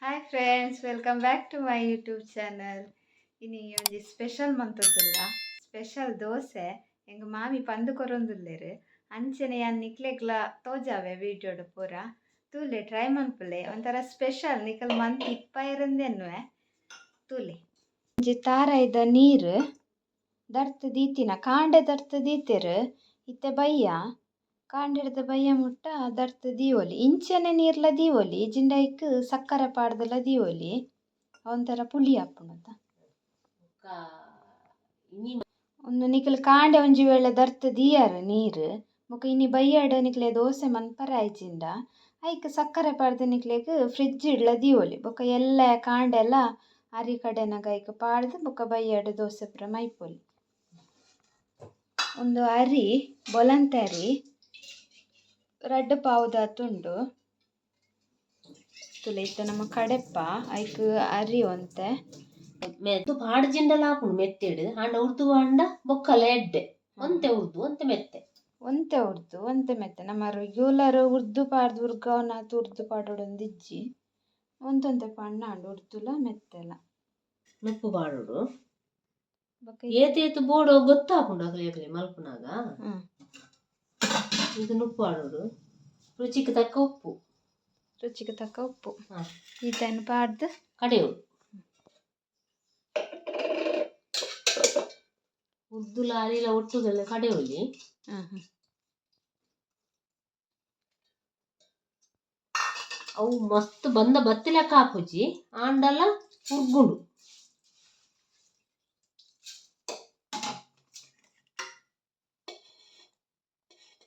Hi friends, welcome back to my YouTube channel. ಇನಿ ಒಂಜಿ special ಮಂತೊಂದುಲ್ಲ, special dosa. ಎಂಕ್ ಮಾಮಿ ಪಂದ್ ಕೊರೊಂದುಲ್ಲೆರ್. ಅಂಚನೆ ಯಾನ್ ನಿಕ್ಲೆಗ್ಲ ತೋಜಾವೆ ವೀಡಿಯೋಡು ಪೂರ. ತೂಲೆ, ಟ್ರೈ ಮನ್ಪುಲೆ. ಒಂಥರ ಸ್ಪೆಷಲ್, ನಿಕಲ್ ಮಂತ್ ಇಪ್ಪೈರಂದೆನ್ನುವೆ. ತೂಲೆ, ಒಂಜಿ ತಾರಾಯ್ದ ನೀರು ದರ್ತ್ ದೀತಿನ, ಕಾಂಡೆ ದರ್ತ್ ದೀತೆರ್. ಇತ್ತೆ ಬಯ್ಯ. ಕಾಂಡೆಡ್ದ್ ಬಯ್ಯ ಮುಟ್ಟ ದರ್ತ್ ದೀವೊಲಿ. ಇಂಚನೆ ನೀರ್ಲ ದೀವೊಲಿ, ಇಜ್ಜಿಂಡ ಐಕ್ ಸಕ್ಕರೆ ಪಾಡ್ದಲ ದೀವೊಲಿ. ಒಂಥರ ಪುಳಿ ಆಪುಂಡತ. ಬೊಕ್ಕ ಇನಿ ಒಂದು ನಿಕಲ್ ಕಾಂಡೆ ಒಂಜಿ ವೇಳೆ ದರ್ತ್ ದೀಯರ್ ನೀರು, ಬೊಕ ಇನಿ ಬಯ್ಯಡ್ ನಿಕ್ಲೆ ದೋಸೆ ಮನ್ಪರೆ ಆಯ್ಜಿಂಡ ಐಕ್ ಸಕ್ಕರೆ ಪಾಡ್ದ್ ನಿಕ್ಲೆಗ್ ಫ್ರಿಜ್ ಡ್ಲ ದೀವೊಲಿ. ಬೊಕ ಎಲ್ಲೆ ಕಾಂಡೆಲ ಅರಿ ಕಡೆನಗ ಐಕ್ ಪಾಡ್ದ್ ಬೊಕ ಬಯ್ಯಡ್ ದೋಸೆ ಪೂರ ಮೈಪೊಲಿ. ಉಂದು ಅರಿ, ಬೊಲಂತೆ ಅರಿ, ರಡ್ಡ್ ಪಾವುದಾತ್ ಉಂಡು. ತೂಲೆ, ಇತ್ತೆ ನಮ್ಮ ಕಡೆಪ್ಪ ಐಕ್ ಅರಿ ಒಂತೆ. ಮೆದು ಪಾಡ್ಜಿಂಡಲ ಆಪುಂಡು ಮೆತ್ತೆಡ್. ಆಂಡ ಉರ್ದು ಪಾಂಡ ಬೊಕ್ಕಲ ಎಡ್ಡೆ. ಒಂತೆ ಉರ್ದು, ಒಂತೆ ಮೆತ್ತೆ. ಒಂತೆ ಉರ್ದು, ಒಂತೆ ಮೆತ್ತೆ. ನಮ್ಮ ರೆಗ್ಯುಲರ್ ಉರ್ದು ಪಾಡ್ದ್ ಉರ್ಗಾವನಾತ್ ಉರ್ದು ಪಾಡೊಡೊಂದಿಜ್ಜಿ. ಒಂತೊಂತೆ ಪಾಡ್ಂಡ ಆಂಡ್, ಉರ್ದುಲ ಮೆತ್ತೆಲ. ನುಪ್ಪು ಪಾಡೊಡು. ಬೊಕ ಏತ್ ಏತ್ ಬೋಡು ಗೊತ್ತಾಪುಂಡು ಅಕ್ಲೆ ಅಕ್ಲೆ ಮಲ್ಪುನಾಗ. ಇದು ನುಪ್ಪು ಪಾಡೊಡು, ರುಚಿಕ್ ತಕ್ಕ ಉಪ್ಪು. ರುಚಿಗೆ ತಕ್ಕ ಉಪ್ಪು. ಈತನ್ ಪಾಡ್ದ್ ಕಡೆಯೋಡು. ಉರ್ದುಲ ಅರಿಲ ಒಟ್ಟುಗೆಲ್ಲ ಕಡೆಯೊಲಿ. ಹ್ಮ್ ಹ್ಮ್. ಅವು ಮಸ್ತ್ ಬಂದ ಬತ್ತಿಲೆಕ್ಕ ಆಪುಜಿ, ಆಂಡಲ ಉರ್ಗುಂಡು.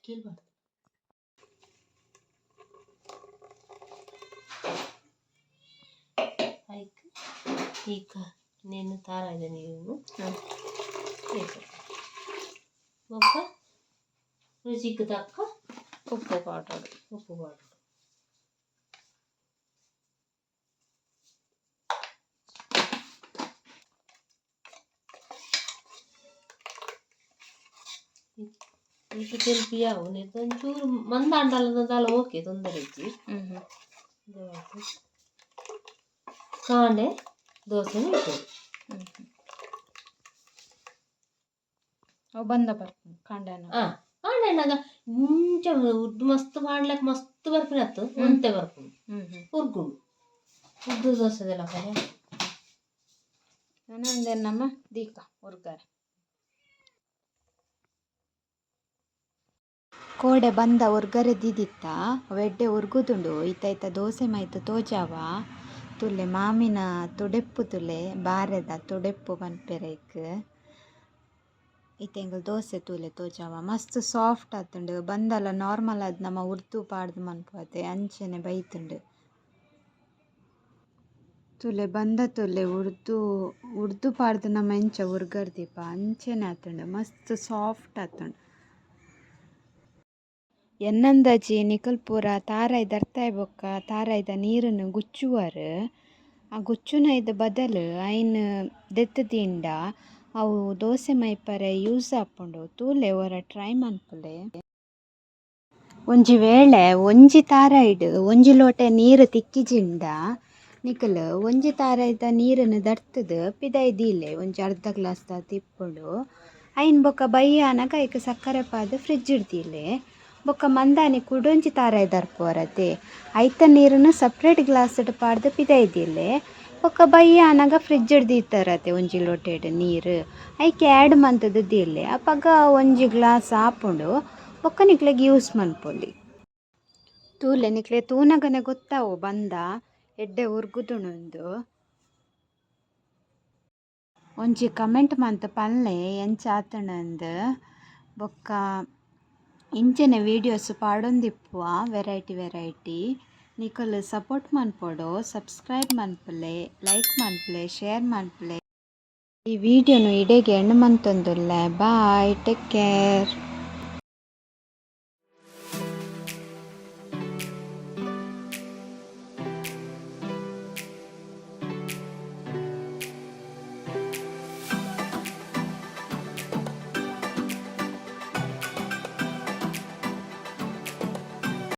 ಕೇಳ್ಬಾರ್ದು. ಐಕ್ ಈಗ నేను ತಾರಾಯ್ದ ನೀರು ಬೊಕ್ಕ ರುಚಿಕ್ ತಕ್ಕ ಉಪ್ಪು ಪಾಡೊಡು. ಉಪ್ಪು ಪಾಡೊಡು. ಇತ್ತು ತೆಲ್ಪಿ ಯಾವು ಒಂಚೂರು ಮಂದ ಆಂಡಲ ದಾಲ ಓಕೆ, ತೊಂದರೆ ಇಜ್ಜಿ. ಹ್ಮ್ ಹ್ಮ್. ಕಾಂಡೆ ದೋಸೆ ಇಟ್ಟು. ಹ್ಮ್ ಹ್ಮ್. ಅವು ಬಂದ ಬರ್ಪುಂಡು ಕಾಂಡೆನ. ಆ ಕಾಂಡೆ ಆನಗ ಇಂಚ ಉರ್ದು ಮಸ್ತ್ ಮಾಡ್ಲಕ್ ಮಸ್ತ್ ಬರ್ಪಿನತ್ತು, ಒಂತೆ ಬರ್ಪುಂಡು. ಹ್ಮ್ ಹ್ಮ್. ಉರ್ಗುಂಡು ಉರ್ದು ದೋಸೆದೆಲ್ಲ ಕಡೆ. ನನ ಉಂದೆನ್ ನಮ ದೀಕ ಉರ್ಗರೆ. ಕೋಡೆ ಬಂದ ಉರ್ಗರೆ ದೀದಿತ್ತ, ಅವು ಎಡ್ಡೆ ಉರ್ಗುದುಂಡು. ಇತ್ತ ಇತ್ತ ದೋಸೆ ಮೈತ್ ತೋಜಾವ. ತೂಲೆ, ಮಾಮಿನ ತುಡೆಪ್ಪು ತೂಲೆ, ಬಾರೆದ ತುಡೆಪ್ಪು ಪನ್ಪೆರ್ ಐಕ್. ಇತ್ತೆ ಎಂಕುಲು ದೋಸೆ ತೂಲೆ, ತೋಜಾವ. ಮಸ್ತ್ ಸಾಫ್ಟ್ ಆತುಂಡು. ಬಂದಲ ನಾರ್ಮಲ್ ಆದ್ ನಮ ಉರ್ದು ಪಾಡ್ದ್ ಮನ್ಪುವತೆ, ಅಂಚನೆ ಬೈತುಂಡು. ತೂಲೆ, ಬಂದ ತೂಲೆ. ಉರ್ದು ಉರ್ದು ಪಾಡ್ದ್ ನಮ ಎಂಚ ಉರ್ಗರ್ ದೀಪ, ಅಂಚನೆ ಆತುಂಡು. ಮಸ್ತ್ ಸಾಫ್ಟ್ ಆತುಂಡು. ಎನ್ನಂದಾಜಿ ನಿಕಲ್ ಪೂರ ತಾರಾಯಿ ದರ್ತಾಯಿ ಬೊಕ್ಕ ತಾರಾಯ್ದ ನೀರನ್ನು ಗುಚ್ಚುವರ್. ಆ ಗುಚ್ಚುನೈದ ಬದಲು ಐನ್ ದೆತ್ತ್ ದೀಂಡ ಅವು ದೋಸೆ ಮೈಪರೆ ಯೂಸ್ ಆಪುಂಡು. ತೂಲೆ, ಒರ ಟ್ರೈ ಮನ್ಪುಲೆ. ಒಂಜಿ ವೇಳೆ ಒಂಜಿ ತಾರಾಯ್ಡ್ ಒಂಜಿ ಲೋಟೆ ನೀರು ತಿಕ್ಕಿಜಿಂಡ, ನಿಕಲ್ ಒಂಜಿ ತಾರಾಯ್ದ ನೀರನ್ನು ದರ್ತುದು ಪಿದಾಯಿ ದೀಲೆ. ಒಂಜಿ ಅರ್ಧ ಗ್ಲಾಸ್ ದಾತ್ ಇಪ್ಪುಂಡು. ಐನ್ ಬೊಕ್ಕ ಬಯ್ಯ ಆನಗ ಐಕ್ ಸಕ್ಕರೆ ಪಾಡ್ದ್ ಫ್ರಿಜ್ ದೀಲೆ. ಬೊಕ್ಕ ಮಂದಾನಿ ಕುಡೊಂಜಿ ತಾರಾಯಿ ದರ್ಪುವರತೆ, ಐತ ನೀರನ್ನು ಸಪ್ರೇಟ್ ಗ್ಲಾಸ್ ಪಾಡ್ದ್ ಪಿದಾಯಿ ದೀಲೆ. ಬೊಕ್ಕ ಬಯ್ಯ ಆನಗ ಫ್ರಿಜ್ ದೀತಾರತೆ ಒಂಜಿ ಲೋಟೆಡ್ ನೀರು, ಐಕ್ ಆ್ಯಡ್ ಮಂತುದು ದೀಲೆ. ಅಪಗ ಒಂಜಿ ಗ್ಲಾಸ್ ಆಪುಂಡು. ಬೊಕ್ಕ ನಿಕ್ಲೆಗ್ ಯೂಸ್ ಮನ್ಪೊಲಿ. ತೂಲೆ, ನಿಕ್ಲೆ ತೂನಗನೆ ಗೊತ್ತಾವು ಬಂದ ಎಡ್ಡೆ ಉರ್ಗುದುಂಡು. ಒಂಜಿ ಕಮೆಂಟ್ ಮಂತ್ ಪನ್ಲೆ ಎಂಚ ಆತುಂಡುಂದು. ಬೊಕ್ಕ ಇಂಚನೆ ವೀಡಿಯೋಸ್ ಪಾಡೊಂದಿಪ್ಪುವ, ವೆರೈಟಿ ವೆರೈಟಿ. ನಿಕುಲು ಸಪೋರ್ಟ್ ಮನ್ಪೊಡು. ಸಬ್ಸ್ಕ್ರೈಬ್ ಮನ್ಪುಲೆ, ಲೈಕ್ ಮನ್ಪುಲೆ, ಶೇರ್ ಮನ್ಪುಲೆ. ಈ ವಿಡಿಯೋನು ಇಡೆಗೆ ಎಂಡ್ ಮಂತೊಂದುಲ್ಲೆ. Bye, take care.